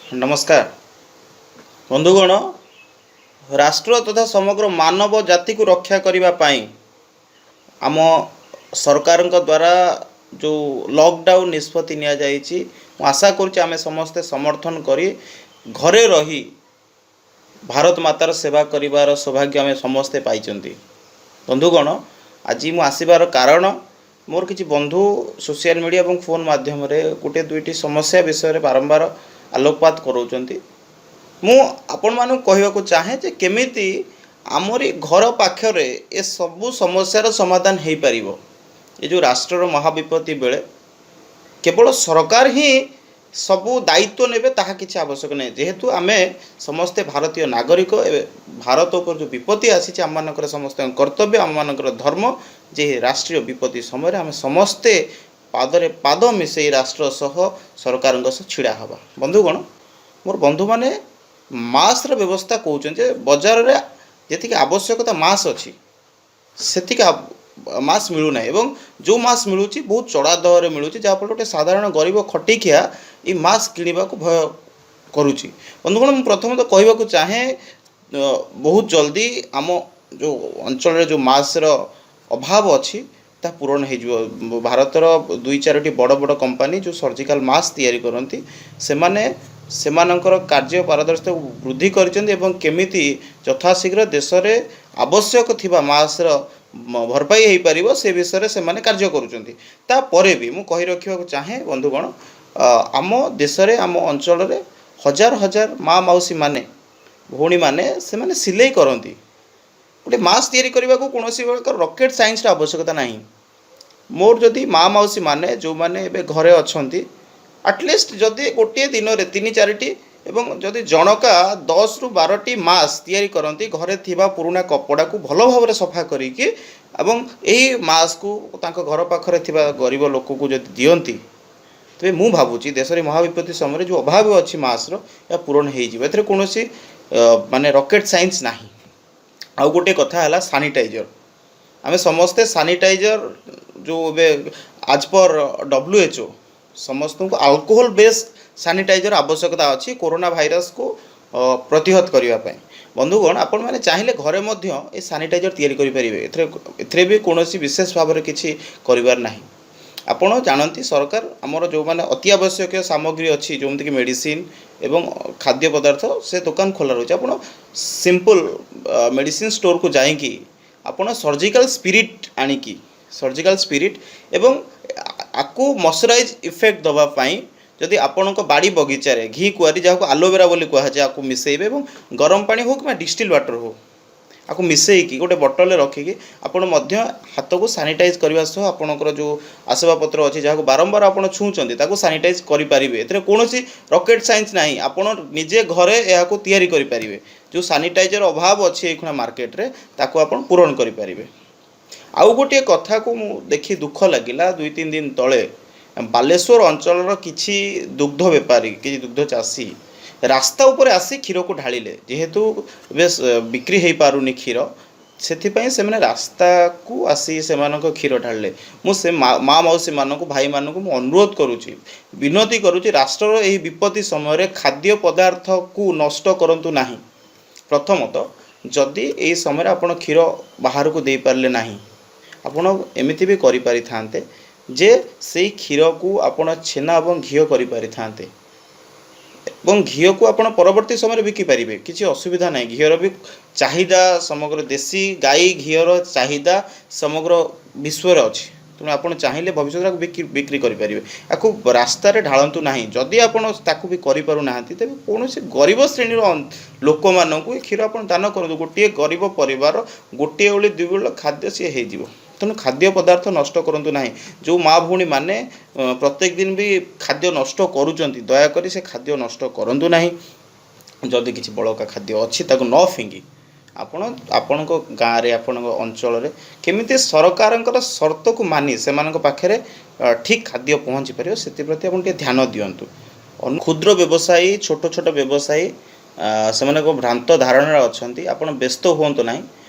ନମସ୍କାର ବନ୍ଧୁଗଣ। ରାଷ୍ଟ୍ର ତଥା ସମଗ୍ର ମାନବ ଜାତିକୁ ରକ୍ଷା କରିବା ପାଇଁ ଆମ ସରକାରଙ୍କ ଦ୍ୱାରା ଯେଉଁ ଲକଡାଉନ୍ ନିଷ୍ପତ୍ତି ନିଆଯାଇଛି, ମୁଁ ଆଶା କରୁଛି ଆମେ ସମସ୍ତେ ସମର୍ଥନ କରି ଘରେ ରହି ଭାରତ ମାତାର ସେବା କରିବାର ସୌଭାଗ୍ୟ ଆମେ ସମସ୍ତେ ପାଇଛନ୍ତି। ବନ୍ଧୁଗଣ, ଆଜି ମୁଁ ଆସିବାର କାରଣ, ମୋର କିଛି ବନ୍ଧୁ ସୋସିଆଲ ମିଡ଼ିଆ ଏବଂ ଫୋନ୍ ମାଧ୍ୟମରେ ଗୋଟେ ଦୁଇଟି ସମସ୍ୟା ବିଷୟରେ ବାରମ୍ବାର ଆଲୋକପାତ କରାଉଛନ୍ତି। ମୁଁ ଆପଣମାନଙ୍କୁ କହିବାକୁ ଚାହେଁ ଯେ କେମିତି ଆମରି ଘର ପାଖରେ ଏସବୁ ସମସ୍ୟାର ସମାଧାନ ହେଇପାରିବ। ଏ ଯେଉଁ ରାଷ୍ଟ୍ରର ମହାବିପତ୍ତି ବେଳେ କେବଳ ସରକାର ହିଁ ସବୁ ଦାୟିତ୍ୱ ନେବେ, ତାହା କିଛି ଆବଶ୍ୟକ ନାହିଁ। ଯେହେତୁ ଆମେ ସମସ୍ତେ ଭାରତୀୟ ନାଗରିକ, ଏବେ ଭାରତ ଉପରେ ଯେଉଁ ବିପତ୍ତି ଆସିଛି, ଆମମାନଙ୍କର ସମସ୍ତଙ୍କ କର୍ତ୍ତବ୍ୟ, ଆମମାନଙ୍କର ଧର୍ମ ଯେ ରାଷ୍ଟ୍ରୀୟ ବିପତ୍ତି ସମୟରେ ଆମେ ସମସ୍ତେ ପାଦରେ ପାଦ ମିଶାଇ ରାଷ୍ଟ୍ର ସହ, ସରକାରଙ୍କ ସହ ଛିଡ଼ା ହେବା। ବନ୍ଧୁଗଣ, ମୋର ବନ୍ଧୁମାନେ ମାସ୍କର ବ୍ୟବସ୍ଥା କହୁଛନ୍ତି ଯେ ବଜାରରେ ଯେତିକି ଆବଶ୍ୟକତା ମାସ୍କ ଅଛି, ସେତିକି ମାସ୍କ ମିଳୁନାହିଁ ଏବଂ ଯେଉଁ ମାସ୍କ ମିଳୁଛି, ବହୁତ ଚଢ଼ା ଦରରେ ମିଳୁଛି, ଯାହାଫଳରେ ଗୋଟେ ସାଧାରଣ ଗରିବ ଖଟିଖିଆ ଏଇ ମାସ୍କ କିଣିବାକୁ ଭୟ କରୁଛି। ବନ୍ଧୁଗଣ, ମୁଁ ପ୍ରଥମତଃ କହିବାକୁ ଚାହେଁ, ବହୁତ ଜଲ୍ଦି ଆମ ଯେଉଁ ଅଞ୍ଚଳରେ ଯେଉଁ ମାସ୍କର ଅଭାବ ଅଛି, ତାହା ପୂରଣ ହେଇଯିବ। ଭାରତର ଦୁଇ ଚାରୋଟି ବଡ଼ ବଡ଼ କମ୍ପାନୀ ଯେଉଁ ସର୍ଜିକାଲ ମାସ୍କ ତିଆରି କରନ୍ତି, ସେମାନେ ସେମାନଙ୍କର କାର୍ଯ୍ୟ ପାରଦର୍ଶିତାକୁ ବୃଦ୍ଧି କରିଛନ୍ତି ଏବଂ କେମିତି ଯଥାଶୀଘ୍ର ଦେଶରେ ଆବଶ୍ୟକ ଥିବା ମାସ୍କର ଭରପାଇ ହେଇପାରିବ, ସେ ବିଷୟରେ ସେମାନେ କାର୍ଯ୍ୟ କରୁଛନ୍ତି। ତାପରେ ବି ମୁଁ କହି ରଖିବାକୁ ଚାହେଁ ବନ୍ଧୁଗଣ, ଆମ ଦେଶରେ, ଆମ ଅଞ୍ଚଳରେ ହଜାର ହଜାର ମା ମାଉସୀମାନେ, ଭଉଣୀମାନେ, ସେମାନେ ସିଲେଇ କରନ୍ତି। ଗୋଟେ ମାସ୍କ ତିଆରି କରିବାକୁ କୌଣସି ପ୍ରକାର ରକେଟ୍ ସାଇନ୍ସର ଆବଶ୍ୟକତା ନାହିଁ। ମୋର ଯଦି ମା ମାଉସୀମାନେ, ଯେଉଁମାନେ ଏବେ ଘରେ ଅଛନ୍ତି, ଆଟଲିଷ୍ଟ ଯଦି ଗୋଟିଏ ଦିନରେ ତିନି ଚାରିଟି ଏବଂ ଯଦି ଜଣକା 10ରୁ 12ଟି ମାସ୍କ ତିଆରି କରନ୍ତି, ଘରେ ଥିବା ପୁରୁଣା କପଡ଼ାକୁ ଭଲ ଭାବରେ ସଫା କରିକି, ଏବଂ ଏହି ମାସ୍କକୁ ତାଙ୍କ ଘର ପାଖରେ ଥିବା ଗରିବ ଲୋକକୁ ଯଦି ଦିଅନ୍ତି, ତେବେ ମୁଁ ଭାବୁଛି ଦେଶରେ ମହାବିପତ୍ତି ସମୟରେ ଯେଉଁ ଅଭାବ ଅଛି ମାସ୍କର, ଏହା ପୂରଣ ହେଇଯିବ। ଏଥିରେ କୌଣସି ମାନେ ରକେଟ୍ ସାଇନ୍ସ ନାହିଁ। ଆଉ ଗୋଟିଏ କଥା ହେଲା ସାନିଟାଇଜର। ଆମେ ସମସ୍ତେ ସାନିଟାଇଜର ଯେଉଁ ଏବେ ଆଜ୍ ପର୍ WHO ସମସ୍ତଙ୍କୁ ଆଲକୋହଲ ବେସ୍ ସାନିଟାଇଜର ଆବଶ୍ୟକତା ଅଛି କୋରୋନା ଭାଇରସକୁ ପ୍ରତିହତ କରିବା ପାଇଁ। ବନ୍ଧୁଗଣ, ଆପଣମାନେ ଚାହିଁଲେ ଘରେ ମଧ୍ୟ ଏ ସାନିଟାଇଜର ତିଆରି କରିପାରିବେ। ଏଥିରେ ଏଥିରେ ବି କୌଣସି ବିଶେଷ ଭାବରେ କିଛି କରିବାର ନାହିଁ। ଆପଣ ଜାଣନ୍ତି, ସରକାର ଆମର ଯେଉଁମାନେ ଅତି ଆବଶ୍ୟକୀୟ ସାମଗ୍ରୀ ଅଛି, ଯେମିତିକି ମେଡ଼ିସିନ ଏବଂ ଖାଦ୍ୟ ପଦାର୍ଥ, ସେ ଦୋକାନ ଖୋଲା ରହୁଛି। ଆପଣ ସିମ୍ପଲ୍ ମେଡ଼ିସିନ ଷ୍ଟୋରକୁ ଯାଇକି ଆପଣ ସର୍ଜିକାଲ ସ୍ପିରିଟ୍ ଆଣିକି, ସର୍ଜିକାଲ ସ୍ପିରିଟ୍ ଏବଂ ଆକୁ ମଶ୍ଚରାଇଜ୍ ଇଫେକ୍ଟ ଦେବା ପାଇଁ ଯଦି ଆପଣଙ୍କ ବାଡ଼ି ବଗିଚାରେ ଘି କୁଆଁରୀ, ଯାହାକୁ ଆଲୋଭେରା ବୋଲି କୁହାଯାଏ, ଆକୁ ମିଶାଇବେ ଏବଂ ଗରମ ପାଣି ହେଉ କିମ୍ବା ଡିଷ୍ଟିଲ୍ ୱାଟର୍ ହେଉ, ଆକୁ ମିଶାଇକି ଗୋଟେ ବଟଲରେ ରଖିକି ଆପଣ ମଧ୍ୟ ହାତକୁ ସାନିଟାଇଜ୍ କରିବା ସହ ଆପଣଙ୍କର ଯେଉଁ ଆସବାବପତ୍ର ଅଛି, ଯାହାକୁ ବାରମ୍ବାର ଆପଣ ଛୁଉଁଛନ୍ତି, ତାକୁ ସାନିଟାଇଜ୍ କରିପାରିବେ। ଏଥିରେ କୌଣସି ରକେଟ୍ ସାଇନ୍ସ ନାହିଁ। ଆପଣ ନିଜେ ଘରେ ଏହାକୁ ତିଆରି କରିପାରିବେ। ଯେଉଁ ସାନିଟାଇଜର ଅଭାବ ଅଛି ଏଇକ୍ଷୁଣା ମାର୍କେଟରେ, ତାକୁ ଆପଣ ପୂରଣ କରିପାରିବେ। ଆଉ ଗୋଟିଏ କଥାକୁ ମୁଁ ଦେଖି ଦୁଃଖ ଲାଗିଲା। 2-3 ଦିନ ତଳେ ବାଲେଶ୍ୱର ଅଞ୍ଚଳର କିଛି ଦୁଗ୍ଧ ବେପାରୀ, କିଛି ଦୁଗ୍ଧ ଚାଷୀ ରାସ୍ତା ଉପରେ ଆସି କ୍ଷୀରକୁ ଢାଳିଲେ। ଯେହେତୁ ଏବେ ବିକ୍ରି ହେଇପାରୁନି କ୍ଷୀର, ସେଥିପାଇଁ ସେମାନେ ରାସ୍ତାକୁ ଆସି ସେମାନଙ୍କ କ୍ଷୀର ଢାଳିଲେ। ମୁଁ ସେ ମା ମାଉସୀମାନଙ୍କୁ, ଭାଇମାନଙ୍କୁ ମୁଁ ଅନୁରୋଧ କରୁଛି, ବିନତି କରୁଛି, ରାଷ୍ଟ୍ରର ଏହି ବିପତ୍ତି ସମୟରେ ଖାଦ୍ୟ ପଦାର୍ଥକୁ ନଷ୍ଟ କରନ୍ତୁ ନାହିଁ। ପ୍ରଥମତଃ, ଯଦି ଏହି ସମୟରେ ଆପଣ କ୍ଷୀର ବାହାରକୁ ଦେଇପାରିଲେ ନାହିଁ, ଆପଣ ଏମିତି ବି କରିପାରିଥାନ୍ତେ ଯେ ସେଇ କ୍ଷୀରକୁ ଆପଣ ଛେନା ଏବଂ ଘିଅ କରିପାରିଥାନ୍ତେ ଏବଂ ଘିଅକୁ ଆପଣ ପରବର୍ତ୍ତୀ ସମୟରେ ବିକିପାରିବେ, କିଛି ଅସୁବିଧା ନାହିଁ। ଘିଅର ବି ଚାହିଦା ସମଗ୍ର, ଦେଶୀ ଗାଈ ଘିଅର ଚାହିଦା ସମଗ୍ର ବିଶ୍ୱରେ ଅଛି। ତେଣୁ ଆପଣ ଚାହିଁଲେ ଭବିଷ୍ୟତରେ ଆକୁ ବିକ୍ରି ବିକ୍ରି କରିପାରିବେ। ଆକୁ ରାସ୍ତାରେ ଢାଳନ୍ତୁ ନାହିଁ। ଯଦି ଆପଣ ତାକୁ ବି କରିପାରୁନାହାନ୍ତି, ତେବେ କୌଣସି ଗରିବ ଶ୍ରେଣୀର ଲୋକମାନଙ୍କୁ ଏ କ୍ଷୀର ଆପଣ ଦାନ କରନ୍ତୁ। ଗୋଟିଏ ଗରିବ ପରିବାର ଗୋଟିଏ ଓଳି, ଦୁଇ ଓଳି ଖାଦ୍ୟ ସିଏ ହେଇଯିବ। ତେଣୁ ଖାଦ୍ୟ ପଦାର୍ଥ ନଷ୍ଟ କରନ୍ତୁ ନାହିଁ। ଯେଉଁ ମା ଭଉଣୀମାନେ ପ୍ରତ୍ୟେକ ଦିନ ବି ଖାଦ୍ୟ ନଷ୍ଟ କରୁଛନ୍ତି, ଦୟାକରି ସେ ଖାଦ୍ୟ ନଷ୍ଟ କରନ୍ତୁ ନାହିଁ। ଯଦି କିଛି ବଳକା ଖାଦ୍ୟ ଅଛି, ତାକୁ ନ ଫିଙ୍ଗି ଆପଣ ଆପଣଙ୍କ ଗାଁରେ, ଆପଣଙ୍କ ଅଞ୍ଚଳରେ କେମିତି ସରକାରଙ୍କର ସର୍ତ୍ତକୁ ମାନି ସେମାନଙ୍କ ପାଖରେ ଠିକ୍ ଖାଦ୍ୟ ପହଞ୍ଚି ପାରିବ, ସେଥିପ୍ରତି ଆପଣ ଟିକେ ଧ୍ୟାନ ଦିଅନ୍ତୁ। କ୍ଷୁଦ୍ର ବ୍ୟବସାୟୀ, ଛୋଟ ଛୋଟ ବ୍ୟବସାୟୀ, ସେମାନଙ୍କ ଭ୍ରାନ୍ତ ଧାରଣାରେ ଅଛନ୍ତି। ଆପଣ ବ୍ୟସ୍ତ ହୁଅନ୍ତୁ ନାହିଁ।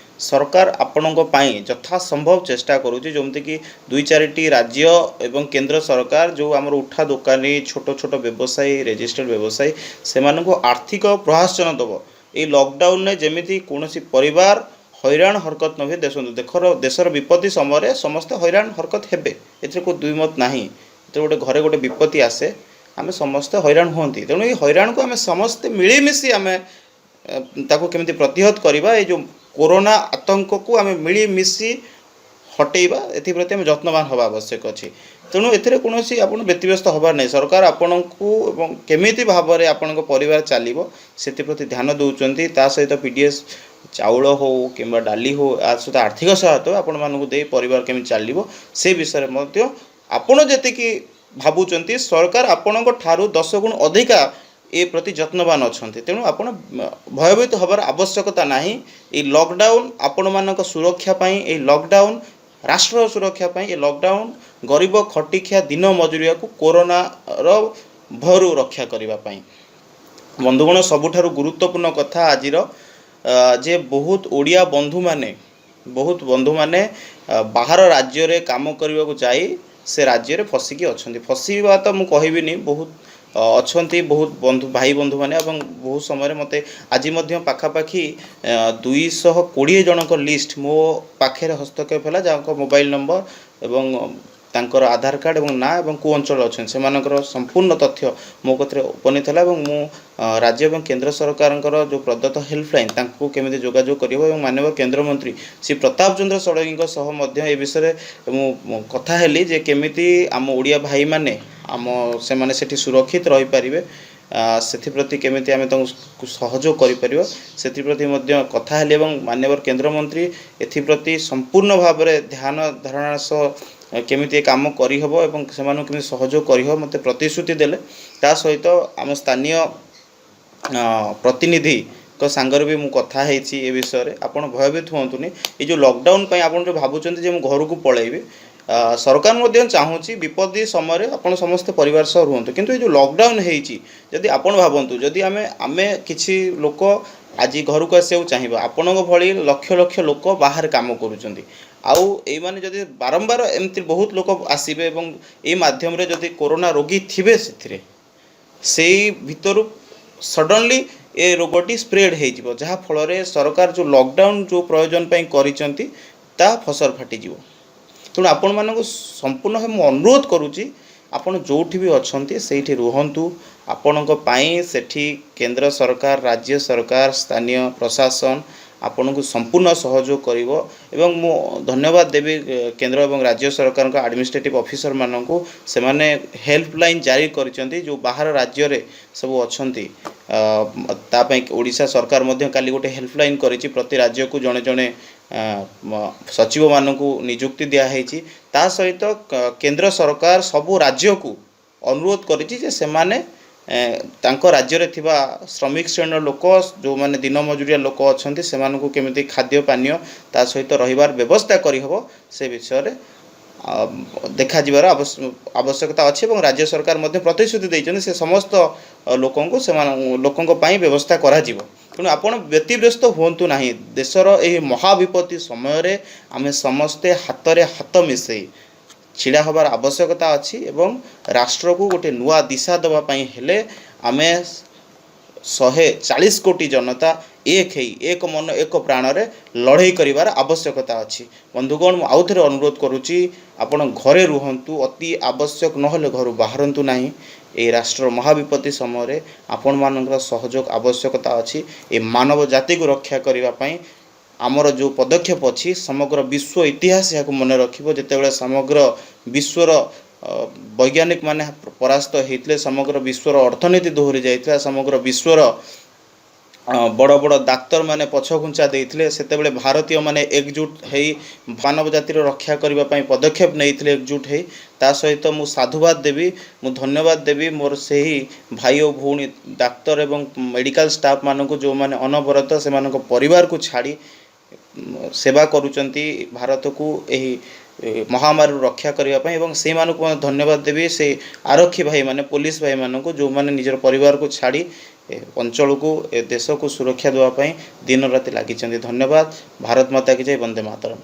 ସରକାର ଆପଣଙ୍କ ପାଇଁ ଯଥାସମ୍ଭବ ଚେଷ୍ଟା କରୁଛି। ଯେମିତିକି ଦୁଇ ଚାରିଟି ରାଜ୍ୟ ଏବଂ କେନ୍ଦ୍ର ସରକାର ଯେଉଁ ଆମର ଉଠା ଦୋକାନୀ, ଛୋଟ ଛୋଟ ବ୍ୟବସାୟୀ, ରେଜିଷ୍ଟର୍ଡ ବ୍ୟବସାୟୀ, ସେମାନଙ୍କୁ ଆର୍ଥିକ ପ୍ରୋତ୍ସାହନ ଦେବ। ଏଇ ଲକଡାଉନରେ ଯେମିତି କୌଣସି ପରିବାର ହଇରାଣ ହରକତ ନ ହୁଏ। ଦେଖନ୍ତୁ, ଦେଶର ବିପତ୍ତି ସମୟରେ ସମସ୍ତେ ହଇରାଣ ହରକତ ହେବେ, ଏଥିରେ କେଉଁ ଦ୍ୱିମତ ନାହିଁ। ଯେତେବେଳେ ଗୋଟେ ଘରେ ଗୋଟେ ବିପତ୍ତି ଆସେ, ଆମେ ସମସ୍ତେ ହଇରାଣ ହୁଅନ୍ତି। ତେଣୁ ଏଇ ହଇରାଣକୁ ଆମେ ସମସ୍ତେ ମିଳିମିଶି ଆମେ ତାକୁ କେମିତି ପ୍ରତିହତ କରିବା, ଏଇ ଯେଉଁ କୋରୋନା ଆତଙ୍କକୁ ଆମେ ମିଳିମିଶି ହଟେଇବା, ଏଥିପ୍ରତି ଆମେ ଯତ୍ନବାନ ହେବା ଆବଶ୍ୟକ ଅଛି। ତେଣୁ ଏଥିରେ କୌଣସି ଆପଣ ବ୍ୟତିବ୍ୟସ୍ତ ହେବାର ନାହିଁ। ସରକାର ଆପଣଙ୍କୁ ଏବଂ କେମିତି ଭାବରେ ଆପଣଙ୍କ ପରିବାର ଚାଲିବ, ସେଥିପ୍ରତି ଧ୍ୟାନ ଦେଉଛନ୍ତି। ତା ସହିତ ପିଡ଼ିଏସ୍ ଚାଉଳ ହଉ କିମ୍ବା ଡାଲି ହଉ, ଆ ସହିତ ଆର୍ଥିକ ସହାୟତା ଆପଣମାନଙ୍କୁ ଦେଇ ପରିବାର କେମିତି ଚାଲିବ, ସେ ବିଷୟରେ ମଧ୍ୟ ଆପଣ ଯେତିକି ଭାବୁଛନ୍ତି, ସରକାର ଆପଣଙ୍କ ଠାରୁ 10 ଗୁଣ ଅଧିକା ଏ ପ୍ରତି ଯତ୍ନବାନ ଅଛନ୍ତି। ତେଣୁ ଆପଣ ଭୟଭୀତ ହେବାର ଆବଶ୍ୟକତା ନାହିଁ। ଏଇ ଲକଡାଉନ୍ ଆପଣମାନଙ୍କ ସୁରକ୍ଷା ପାଇଁ, ଏଇ ଲକଡାଉନ୍ ରାଷ୍ଟ୍ରର ସୁରକ୍ଷା ପାଇଁ, ଏ ଲକଡାଉନ୍ ଗରିବ ଖଟିଖିଆ ଦିନ ମଜୁରିଆକୁ କୋରୋନାର ଭୟରୁ ରକ୍ଷା କରିବା ପାଇଁ। ବନ୍ଧୁଗଣ, ସବୁଠାରୁ ଗୁରୁତ୍ୱପୂର୍ଣ୍ଣ କଥା ଆଜିର ଯେ ବହୁତ ଓଡ଼ିଆ ବନ୍ଧୁମାନେ, ବହୁତ ବନ୍ଧୁମାନେ ବାହାର ରାଜ୍ୟରେ କାମ କରିବାକୁ ଯାଇ ସେ ରାଜ୍ୟରେ ଫସିକି ଅଛନ୍ତି। ଫସିବା ତ ମୁଁ କହିବିନି, ବହୁତ ଅଛନ୍ତି ବହୁତ ବନ୍ଧୁ, ଭାଇ ବନ୍ଧୁମାନେ। ଏବଂ ବହୁତ ସମୟରେ ମୋତେ ଆଜି ମଧ୍ୟ ପାଖାପାଖି 220 ଜଣଙ୍କ ଲିଷ୍ଟ ମୋ ପାଖରେ ହସ୍ତକ୍ଷେପ ହେଲା, ଯାହାଙ୍କ ମୋବାଇଲ ନମ୍ବର ଏବଂ ତାଙ୍କର ଆଧାର କାର୍ଡ଼ ଏବଂ ନାଁ ଏବଂ କେଉଁ ଅଞ୍ଚଳରେ ଅଛନ୍ତି, ସେମାନଙ୍କର ସମ୍ପୂର୍ଣ୍ଣ ତଥ୍ୟ ମୋ କତିରେ ଉପନୀତ ହେଲା। ଏବଂ ମୁଁ ରାଜ୍ୟ ଏବଂ କେନ୍ଦ୍ର ସରକାରଙ୍କର ଯେଉଁ ପ୍ରଦତ୍ତ ହେଲ୍ପଲାଇନ୍, ତାଙ୍କୁ କେମିତି ଯୋଗାଯୋଗ କରିବ ଏବଂ ମାନ୍ୟବର କେନ୍ଦ୍ରମନ୍ତ୍ରୀ ଶ୍ରୀ ପ୍ରତାପ ଚନ୍ଦ୍ର ଷଡ଼ଙ୍ଗୀଙ୍କ ସହ ମଧ୍ୟ ଏ ବିଷୟରେ ମୁଁ କଥା ହେଲି ଯେ କେମିତି ଆମ ଓଡ଼ିଆ ଭାଇମାନେ ଆମ ସେମାନେ ସେଠି ସୁରକ୍ଷିତ ରହିପାରିବେ, ସେଥିପ୍ରତି କେମିତି ଆମେ ତାଙ୍କୁ ସହଯୋଗ କରିପାରିବା, ସେଥିପ୍ରତି ମଧ୍ୟ କଥା ହେଲି। ଏବଂ ମାନ୍ୟବର କେନ୍ଦ୍ରମନ୍ତ୍ରୀ ଏଥିପ୍ରତି ସମ୍ପୂର୍ଣ୍ଣ ଭାବରେ ଧ୍ୟାନ ଧାରଣା ସହ କେମିତି ଏ କାମ କରିହେବ ଏବଂ ସେମାନଙ୍କୁ କେମିତି ସହଯୋଗ କରିହେବ, ମୋତେ ପ୍ରତିଶ୍ରୁତି ଦେଲେ। ତା ସହିତ ଆମ ସ୍ଥାନୀୟ ପ୍ରତିନିଧିଙ୍କ ସାଙ୍ଗରେ ବି ମୁଁ କଥା ହେଇଛି ଏ ବିଷୟରେ। ଆପଣ ଭୟଭୀତ ହୁଅନ୍ତୁନି। ଏଇ ଯେଉଁ ଲକଡାଉନ୍ ପାଇଁ ଆପଣ ଯେଉଁ ଭାବୁଛନ୍ତି ଯେ ମୁଁ ଘରକୁ ପଳେଇବି, ସରକାର ମଧ୍ୟ ଚାହୁଁଛି ବିପତ୍ତି ସମୟରେ ଆପଣ ସମସ୍ତେ ପରିବାର ସହ ରୁହନ୍ତୁ। କିନ୍ତୁ ଏ ଯେଉଁ ଲକଡାଉନ୍ ହେଇଛି, ଯଦି ଆପଣ ଭାବନ୍ତୁ, ଯଦି ଆମେ କିଛି ଲୋକ ଆଜି ଘରକୁ ଆସିବାକୁ ଚାହିଁବା, ଆପଣଙ୍କ ଭଳି ଲକ୍ଷ ଲକ୍ଷ ଲୋକ ବାହାରେ କାମ କରୁଛନ୍ତି। ଆଉ ଏଇମାନେ ଯଦି ବାରମ୍ବାର ଏମିତି ବହୁତ ଲୋକ ଆସିବେ ଏବଂ ଏଇ ମାଧ୍ୟମରେ ଯଦି କୋରୋନା ରୋଗୀ ଥିବେ, ସେଥିରେ ସେଇ ଭିତରୁ ସଡନଲି ଏ ରୋଗଟି ସ୍ପ୍ରେଡ୍ ହେଇଯିବ, ଯାହାଫଳରେ ସରକାର ଯେଉଁ ଲକଡାଉନ୍ ଯେଉଁ ପ୍ରୟୋଜନ ପାଇଁ କରିଛନ୍ତି, ତାହା ଫସର ଫାଟିଯିବ। ତେଣୁ ଆପଣମାନଙ୍କୁ ସମ୍ପୂର୍ଣ୍ଣ ଭାବେ ମୁଁ ଅନୁରୋଧ କରୁଛି, ଆପଣ ଯେଉଁଠି ବି ଅଛନ୍ତି ସେଇଠି ରୁହନ୍ତୁ। ଆପଣଙ୍କ ପାଇଁ ସେଠି କେନ୍ଦ୍ର ସରକାର, ରାଜ୍ୟ ସରକାର, ସ୍ଥାନୀୟ ପ୍ରଶାସନ ଆପଣଙ୍କୁ ସମ୍ପୂର୍ଣ୍ଣ ସହଯୋଗ କରିବ। ଏବଂ ମୁଁ ଧନ୍ୟବାଦ ଦେବି କେନ୍ଦ୍ର ଏବଂ ରାଜ୍ୟ ସରକାରଙ୍କ ଆଡ଼ମିନିଷ୍ଟ୍ରେଟିଭ୍ ଅଫିସରମାନଙ୍କୁ, ସେମାନେ ହେଲ୍ପଲାଇନ୍ ଜାରି କରିଛନ୍ତି ଯେଉଁ ବାହାର ରାଜ୍ୟରେ ସବୁ ଅଛନ୍ତି। ତା ପାଇଁ ଓଡ଼ିଶା ସରକାର ମଧ୍ୟ କାଲି ଗୋଟେ ହେଲ୍ପଲାଇନ୍ କରିଛି। ପ୍ରତି ରାଜ୍ୟକୁ ଜଣେ ଜଣେ ସଚିବମାନଙ୍କୁ ନିଯୁକ୍ତି ଦିଆହେଇଛି। ତା ସହିତ କେନ୍ଦ୍ର ସରକାର ସବୁ ରାଜ୍ୟକୁ ଅନୁରୋଧ କରିଛି ଯେ ସେମାନେ ତାଙ୍କ ରାଜ୍ୟରେ ଥିବା ଶ୍ରମିକ ଶ୍ରେଣୀର ଲୋକ, ଯେଉଁମାନେ ଦିନ ମଜୁରିଆ ଲୋକ ଅଛନ୍ତି, ସେମାନଙ୍କୁ କେମିତି ଖାଦ୍ୟ ପାନୀୟ, ତା ସହିତ ରହିବାର ବ୍ୟବସ୍ଥା କରିହେବ, ସେ ବିଷୟରେ ଦେଖାଯିବାର ଆବଶ୍ୟକତା ଅଛି। ଏବଂ ରାଜ୍ୟ ସରକାର ମଧ୍ୟ ପ୍ରତିଶ୍ରୁତି ଦେଇଛନ୍ତି, ସେ ସମସ୍ତ ଲୋକଙ୍କୁ, ସେମାନ ଲୋକଙ୍କ ପାଇଁ ବ୍ୟବସ୍ଥା କରାଯିବ। ତେଣୁ ଆପଣ ବ୍ୟତିବ୍ୟସ୍ତ ହୁଅନ୍ତୁ ନାହିଁ। ଦେଶର ଏହି ମହାବିପତ୍ତି ସମୟରେ ଆମେ ସମସ୍ତେ ହାତରେ ହାତ ମିଶାଇ ଛିଡ଼ା ହେବାର ଆବଶ୍ୟକତା ଅଛି। ଏବଂ ରାଷ୍ଟ୍ରକୁ ଗୋଟେ ନୂଆ ଦିଶା ଦେବା ପାଇଁ ହେଲେ ଆମେ 140 କୋଟି ଜନତା ଏକ ହେଇ, ଏକ ମନ ଏକ ପ୍ରାଣରେ ଲଢ଼େଇ କରିବାର ଆବଶ୍ୟକତା ଅଛି। ବନ୍ଧୁଗଣ, ମୁଁ ଆଉ ଥରେ ଅନୁରୋଧ କରୁଛି, ଆପଣ ଘରେ ରୁହନ୍ତୁ। ଅତି ଆବଶ୍ୟକ ନହେଲେ ଘରୁ ବାହାରନ୍ତୁ ନାହିଁ। ଏହି ରାଷ୍ଟ୍ରର ମହାବିପତ୍ତି ସମୟରେ ଆପଣମାନଙ୍କର ସହଯୋଗ ଆବଶ୍ୟକତା ଅଛି। ଏ ମାନବ ଜାତିକୁ ରକ୍ଷା କରିବା ପାଇଁ ଆମର ଯେଉଁ ପଦକ୍ଷେପ ଅଛି, ସମଗ୍ର ବିଶ୍ୱ ଇତିହାସ ଏହାକୁ ମନେ ରଖିବ। ଯେତେବେଳେ ସମଗ୍ର ବିଶ୍ୱର ବୈଜ୍ଞାନିକମାନେ ପରାସ୍ତ ହେଇଥିଲେ, ସମଗ୍ର ବିଶ୍ୱର ଅର୍ଥନୀତି ଦୋହରି ଯାଇଥିଲା, ସମଗ୍ର ବିଶ୍ୱର ବଡ଼ ବଡ଼ ଡାକ୍ତରମାନେ ପଛଘୁଞ୍ଚା ଦେଇଥିଲେ, ସେତେବେଳେ ଭାରତୀୟମାନେ ଏକଜୁଟ ହେଇ ମାନବ ଜାତିର ରକ୍ଷା କରିବା ପାଇଁ ପଦକ୍ଷେପ ନେଇଥିଲେ ଏକଜୁଟ ହେଇ। ତା ସହିତ ମୁଁ ସାଧୁବାଦ ଦେବି, ମୁଁ ଧନ୍ୟବାଦ ଦେବି ମୋର ସେହି ଭାଇ ଓ ଭଉଣୀ ଡାକ୍ତର ଏବଂ ମେଡ଼ିକାଲ ଷ୍ଟାଫ୍ମାନଙ୍କୁ, ଯେଉଁମାନେ ଅନବରତ ସେମାନଙ୍କ ପରିବାରକୁ ଛାଡ଼ି ସେବା କରୁଛନ୍ତି ଭାରତକୁ ଏହି ମହାମାରୀରୁ ରକ୍ଷା କରିବା ପାଇଁ। ଏବଂ ସେଇମାନଙ୍କୁ ମଧ୍ୟ ଧନ୍ୟବାଦ ଦେବି, ସେଇ ଆରକ୍ଷୀ ଭାଇମାନେ, ପୋଲିସ ଭାଇମାନଙ୍କୁ, ଯେଉଁମାନେ ନିଜର ପରିବାରକୁ ଛାଡ଼ି ଏ ଅଞ୍ଚଳକୁ, ଏ ଦେଶକୁ ସୁରକ୍ଷା ଦେବା ପାଇଁ ଦିନ ରାତି ଲାଗିଛନ୍ତି। ଧନ୍ୟବାଦ। ଭାରତ ମାତା କି ଜୟ। ବନ୍ଦେ ମାତରମ୍।